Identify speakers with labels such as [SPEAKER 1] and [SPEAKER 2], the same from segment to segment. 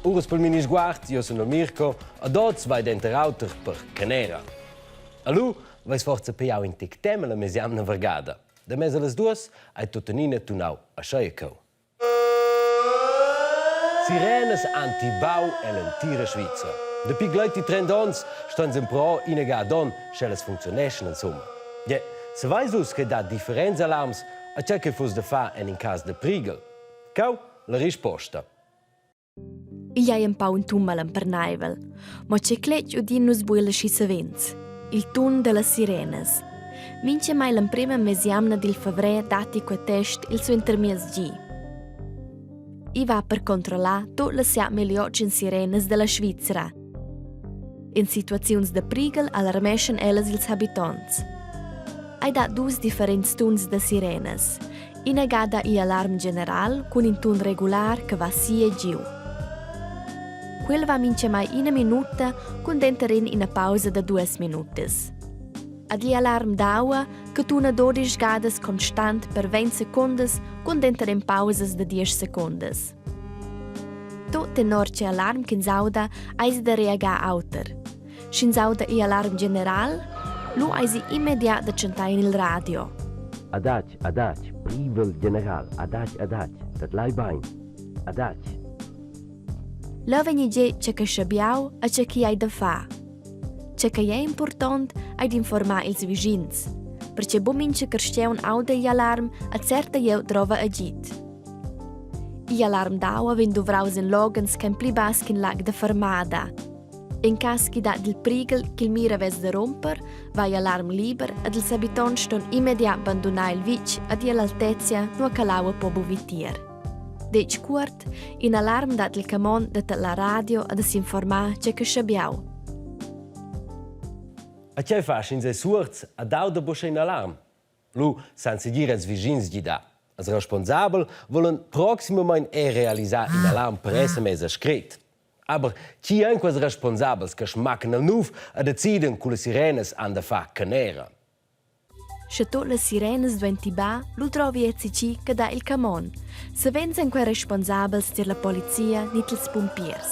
[SPEAKER 1] Uras pel Minisguard, io sun Mirko, ad oz vai denter auter per canera. A lu veis forza pigliau in tic tema la mesiamna vargada. Da mez allas duas hai tuttenina tunau aschia cheu. Sirenas antibau ell'entira Svizra. Dapi gleiti 30 onns ston empruar ina ga ad onn, sch'ellas funcziuneschan insumma. Je, saveis vus che dat differents alarms a tgei che fuss da far en in cas da prighel? Cau la risposta.
[SPEAKER 2] Igl ei empau in tun malemperneivel, mo tgei cletg udin nus buc aschi savens, il tun dallas sirenas. Mintgamai l'emprema mesjamna dil favrer datti quei test il suentermiezgi. I va per controllar tut las siat milliotschen sirenas dalla Svizra. In situaziuns da prighel alarmeschan ellas ils habitonts. Ei dat dus differents tuns da sirenas. Ina gada igl alarm general cun in tun regular che va si e giu. Quel va mintgamai ina minuta cun denteren ina pausa da duas minutas. Ad igl alarm d'aua che tuna dodisch gadas constant per 20 secundas cun denteren pausas da diesch secundas. Tut tenor che alarm ch'ins auda eisi da reagar auter. Sch'ins auda igl alarm general, lu eisi immediat da tschentar en il radio.
[SPEAKER 1] Adatg, adatg, privel general, adatg, adatg, dat lai bein, adatg.
[SPEAKER 2] Leu vegn igl tge che schabiau e tge che ei da far. Tge che ei impurtont ei d'informar ils vischins, perche buc mintga carstgaun auda igl alarm e certa glieud drova agid. Igl alarm d'aua vegn duvraus en loghens ch'ein pli bass ch'in lag da fermada. En cass ch'i dat il prighel ch'il mir havess da rumper, va igl alarm liber ed ils habitonts ston immediat bandunar il vitg ad ir all'altezia nua che l'aua po buc vitier. Detg cuort, in alarm dat il camond da tadlar radio e da s'informar tge che schabiau.
[SPEAKER 1] A tgei fa sch'ins ei suords ad auda buca in alarm? Lu san segir ils vischins gidar. Els responsabel vulan proximamain er realisar in alarm per SMS a scrit. Aber chi ein quels responsabels che smaccan al nuf e deciden cu las sirenas han da far canera?
[SPEAKER 2] Sche tut las sirenas duein tibar, lu drovi ECG che dà il camon. Savens ein quei responsabels tier la polizia ni tiels pumpiers.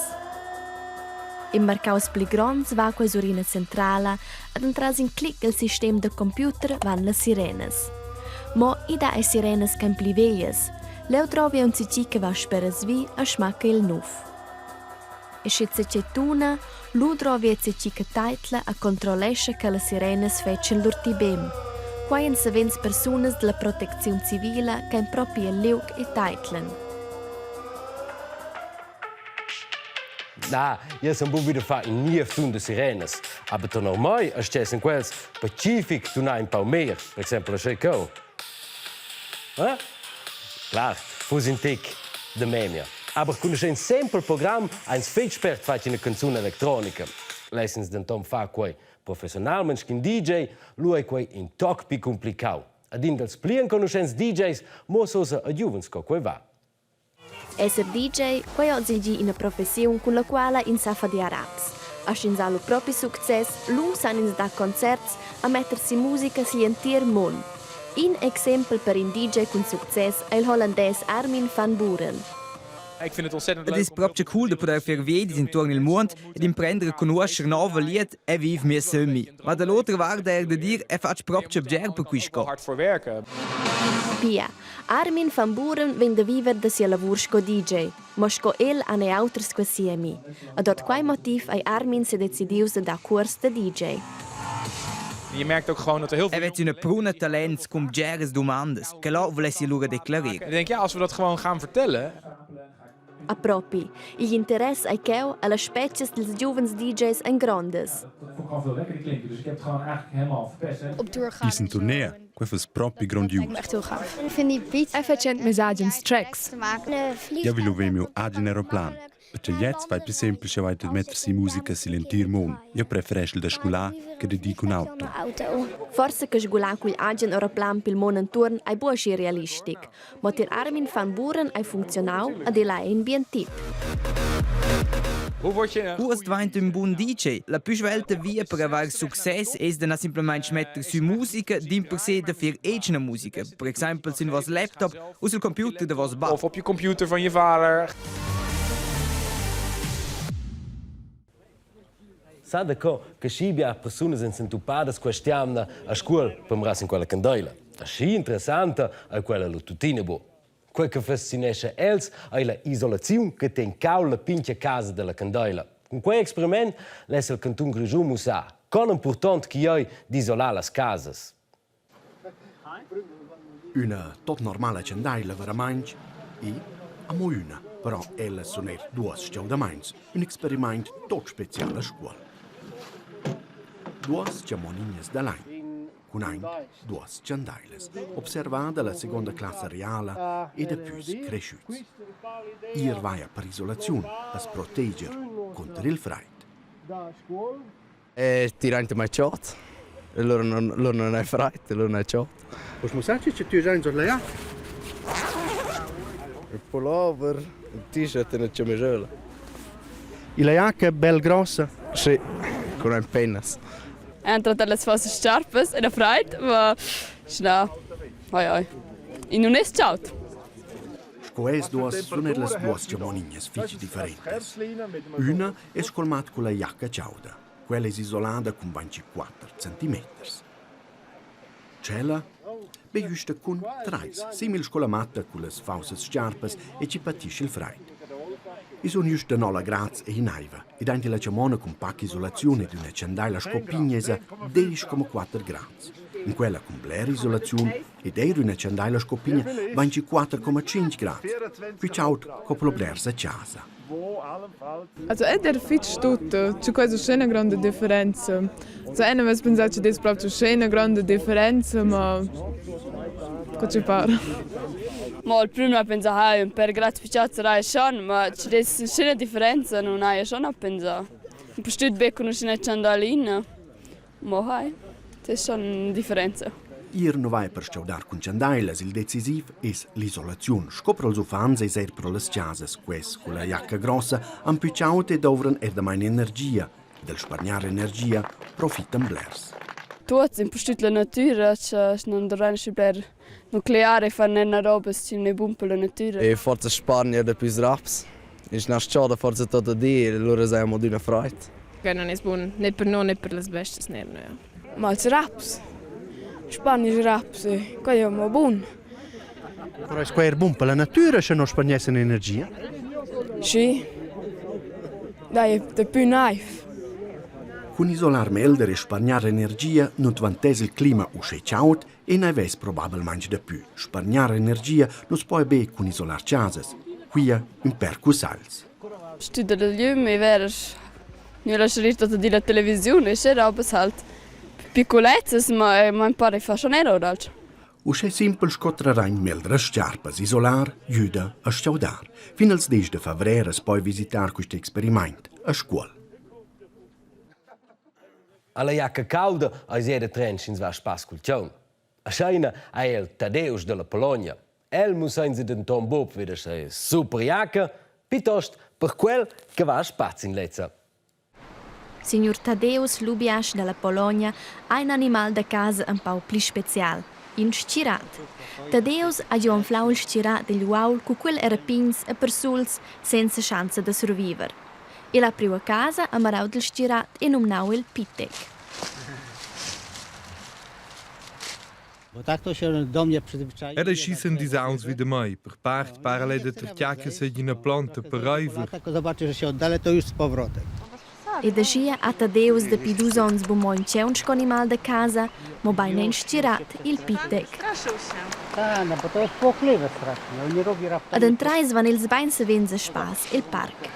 [SPEAKER 2] In marcaus pli gronds va quei sur ina centrala ed entras in clic el sistem da computer van las sirenas. Mo i dà er sirenas ch'èn pli veglias. Leu trovi aunc tgi che va sperasvi e smacca il nuf. E sche tgi tuna, lu drovi tgi che teitla e controllescha che las sirenas fetschien lur tibem. Quai èn savens persunas dalla protecziun civila ch'èn propi el liug e teitlan.
[SPEAKER 1] Na, jeu sun buc vi da far in niev tun da sirenas, aber tenor mei astgessen quels pacific tunar in pau meglier, per exempel aschia cheu. Eh? Clar, fuss in tic da memia. Aber cun in sempel program eins fetg spert fatg ina canzun electronica. Lessens denton far quei professionalmein sc'in DJ, lu ei quei in toc pli complicau. Ad in dals pli enconuschents DJs muossa ussa a giuvens co quei va.
[SPEAKER 2] Esser DJ, quei oz il ina professiun cun la quala ins sa fadiar raps. A sch'ins ha lu propi success, lu san ins dar concerts a metter si musica sigl entir mund. In exempel per in DJ cun success ei il hollandès Armin van Buuren.
[SPEAKER 3] Ed es propcha cool da pudair fer viedis intuorn il muond ed imprender a cugnuoscher nouva lied e viv mia sömmi. Ma da l'otra vart eir da dir, eu fatsch propcha bger per quist sco.
[SPEAKER 2] Pia, Armin van Buuren vegn da viver da sia lavur sco DJ, mo sco el han ei auters che siemi. Ed ord quei motiv ei Armin sedecidius da dar cuors da DJ.
[SPEAKER 3] E vezz üna pruna talents cun bgeras dumandas, che là vulessi lura declarir.
[SPEAKER 2] A propi, igl interess ei cheu e las spetgas dils giuvens DJs ein grondas.
[SPEAKER 4] Is in turnier, quei fuss propi grondius.
[SPEAKER 5] Effizient mes agens tracks.
[SPEAKER 4] Jeu vi lu ver miu agen aeroplan. Perche gliez vai pli sempel sche vai da metter si musica sigl entir mund. Jeu prefereschel da sgular che da dir cun auto.
[SPEAKER 2] Forsa che sgular cugl agen aeroplan pil mund entuorn ei buc aschi realistic. Mo tier Armin van Buuren ei funcziunau ed el ei in bien tip.
[SPEAKER 3] Uoss dvainta ün bun DJ. La pü svelta via per avair success es da na simplamaing metter sü musica, dimpersè da fer egna musica, per exaimpel sün vos laptop o sul computer da vos bap.
[SPEAKER 6] Of op je computer van je vader.
[SPEAKER 1] Sa daco che schi bia persunas ein s'entupadas quest'jamna a Scuol per mirar sin quella candeila. Aschi interessanta ei quella lu tuttina buc. Quei che fascinescha els ei la isolaziun che tegn cau la pintga casa dalla candeila. Cun quei experiment less il cantun Grischun mussar con impurtont ch'igl ei d'isolar las casas.
[SPEAKER 6] Üna tot normala chandaila veramaing e amo üna, però ellas sun eir duos s-chaudamaints, ün experimaint tot special a Scuol. Duos chamonignas da lain, cun aint duos chandailas, observada la seguonda classa reala e da püs creschüts. Ir vaja per isolaziun, as proteger cunter il fraid.
[SPEAKER 7] E tiraint mai chod. E lura non, lura non è fraid, lura non è chod.
[SPEAKER 6] Poss mussar che ti hai in là?
[SPEAKER 7] Il pullover, il t-shirt e una camisola.
[SPEAKER 6] Il jacca bel grossa?
[SPEAKER 7] Sì, con ein pennas.
[SPEAKER 8] Entra las vossas scarpas ed a fraid, ma schna, oi oi. I nun es chaud.
[SPEAKER 6] Sco es duos sun er las duos chamonignas fich differentas. Üna es colmat culla jacca chauda. Quella es isolada cun 24 centimeters. Tschella be güsta cun trais, simil sco la matta cullas fausas scarpas e chi patisce il fraid. I sun güsta nolla grads e i naiva ed aint illa chamona cun pac isolaziun ed üna chandaila sco pignesa 10,4 grads. In quella cun bler isolaziun ed eir üna chandaila sco pigna 24,5 grads, plü chaud co pro blers a chasa.
[SPEAKER 5] Also ed er fitg stut, che questa è una grande differenza. Also ena vess pensà che dess proprio una grande differenza, ma co ci pare.
[SPEAKER 8] Ma il prüm ha pensà, ha ün per grads pichats sarai schon, ma ci dess una differenza non haja schon a pensà. Pustüt be cun üna chandalina. Mo hai, es schon differenza.
[SPEAKER 6] Ir nu vai per s-chaudar cun chandailas, il decisiv es l'isolaziun. Sco pro'ls uffants es eir pro las chasas quels culla jacca grossa han pü chaud e douvran eir damain energia. Dal spargnar energia profitan blers.
[SPEAKER 8] Tuots, impustüt la natüra, cha non dovran schi bler nuclear e fan ena roba chi nun è bun per la natüra.
[SPEAKER 7] E forsa spargner dapü raps. Isch na s-chada forsa tot a dir, lura seimo adüna fraid.
[SPEAKER 5] Che non es bun né per no né per las bestias ne no. Ma els raps, spargner raps, quai è mo bun.
[SPEAKER 6] Però es quai eir bun per la natüra, sche no spargnessan energia?
[SPEAKER 5] Sì. Dai, dapü naiv.
[SPEAKER 6] Cun isolar melder e spargnar energia nu dvantess il clima uschè chaud E n'hai vess probabelmaing dapü. Spargnar energia nu's po be cun isolar chasas. Quia ün pêr cussagls.
[SPEAKER 8] Stüder il glüm e ver gnü lascià tot di la televisiun e sche robas halt picculezzas, ma ma pare fa schon era oder?
[SPEAKER 6] Uschè simpel sco trarain meglras scarpas, isolar güda a s-chaudar. Fin als 10 da favrer as poi visitar quist experimaint a Scuol.
[SPEAKER 1] Alla jacca cauda eis ei da tren sch'ins va a spass cul tgaun. Ascheina ei el Tadeus dalla Pologna. El mussa ins denton buc vida sia super jacca, piuttost per quel che va a spass in lezza.
[SPEAKER 2] Signur Tadeus Lubiasch dalla Pologna ha in animal da casa empau pli special, in stgirat. Tadeus ha giu anflau il stgirat digl uaul cu quel era pigns e persuls senza schanza da surviver. El ha priu a casa, amarau dil stgirat e numnau el Pitek.
[SPEAKER 9] Ed ei schi s'endisaus vi da mei, per part para lei da tertgar che seigi ina plonta per reiver.
[SPEAKER 2] Ed aschia ha Tadeus dapi dus onns buc mo in tgaun sco animal da casa, mobein ein stgirat il Pitek. Ed entrais van els bein savens a spass el parc.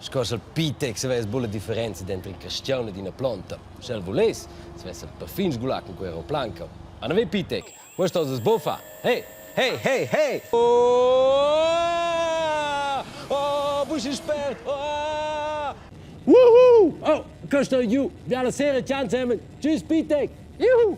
[SPEAKER 1] Sco sch'el Pitek savess buca la differenza denter in carstgaun ed ina plonta. Sch'el vuless, savess el perfin sgular cun quei aeroplan. Anavei Pitek, Questo es buffa. Hey, hey, hey, hey! Oh, oh, buschi spert! Oh! Woohoo! Oh, questo è giù. Alla sera, ciao insieme. Tschüss, Pitek. Juhu!